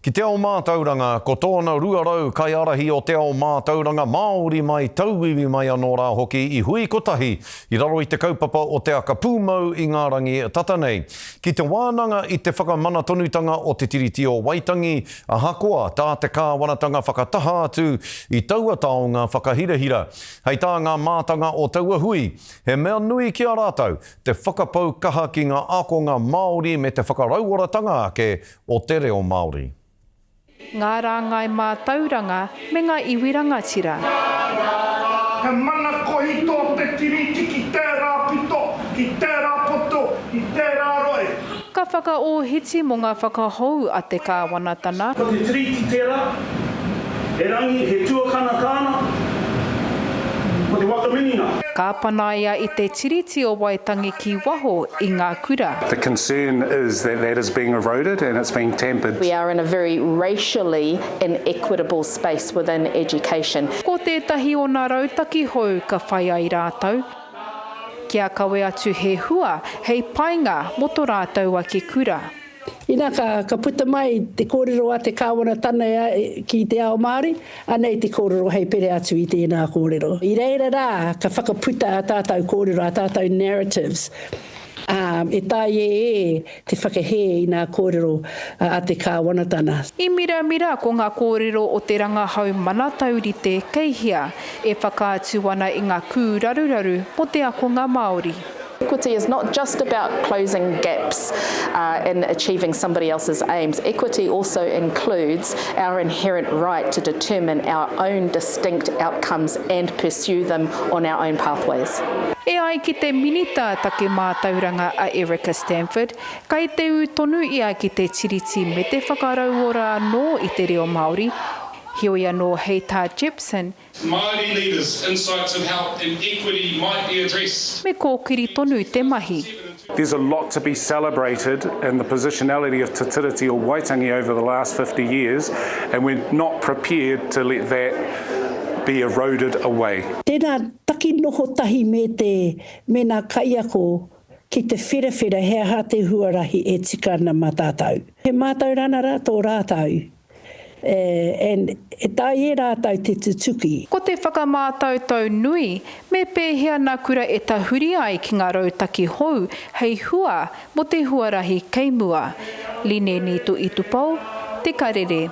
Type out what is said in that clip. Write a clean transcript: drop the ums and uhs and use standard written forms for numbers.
Ki te ao mātauranga, ko tōna 200 kaiārahi o te ao mātauranga Māori mai, tauiwi mai anō rā hoki i hui kotahi i raro i te kaupapa o Te Aka Pūmau i ngā rangi tata nei. Ki te wānanga i te whakamana tonutanga o Te Tiriti o Waitangi, ahakoa tā te kāwanatanga whakataha atu i taua taonga whakahirahira. Hei tā ngā mātanga o taua hui, he mea nui ki a rātou te whakapau kaha ki ngā ākonga Māori me te whakarauoratanga ake o te reo Māori. Ngā rāngai mātauranga me ngā iwi rangatira. He mana kohi tō te Tiriti ki tērā pito, ki tērā poto, ki tērā rohe. Ka whakaōhiti mō ngā whakahou a te kāwanatana. Ko te Tiriti tērā, erangi he tuakana tāna, ko te waka minenga. Ka panaia i te Tiriti o Waitangi ki waho i ngā kura. The concern is that that is being eroded and it's being tampered. We are in a very racially inequitable space within education. Ko tētahi o nā rautaki hou ka whai ai rātou, kia kawe atu he hua hei painga mō to rātou ake kura. Inā ka, ka puta mai te kōrero a te kāwanatana ki te ao Māori, anei te kōrero hei pere atu i tēnā kōrero. I reira rā ka whakaputa ā tātou kōrero, ā tātou narratives, ā, e taea e te whakahē i nā kōrero a te kāwanatana. I miramira ko ngā kōrero o te rangahau mana taurite kei hea e whakaatu ana i ngā kūraruraru mō te akonga Māori. Equity is not just about closing gaps in achieving somebody else's aims. Equity also includes our inherent right to determine our own distinct outcomes and pursue them on our own pathways. E ai ki te Minita Take Mātauranga a Erica Stanford, kei te ū tonu ia ki te Tiriti me te whakarauora anō i te reo Māori, heoi anō hei tā Jepson, Māori leaders, insights of how inequity might be addressed. Me kōkiri tonu te mahi. There's a lot to be celebrated in the positionality of Te Tiriti o Waitangi over the last 50 years and we're not prepared to let that be eroded away. Tēnā taki noho tahi me te, me nā kaiako ki te wherawhera he aha te huarahi e tika ana mā tātou. He mātaurana rā tō rātou. And e taea e rātou te tutuki. Ko te whakamātautau nui, me pēhea nā kura e tahuri ai ki ngā rautaki hou hei hua mō te huarahi kei mua. Line Nito Itupou, Te Karere.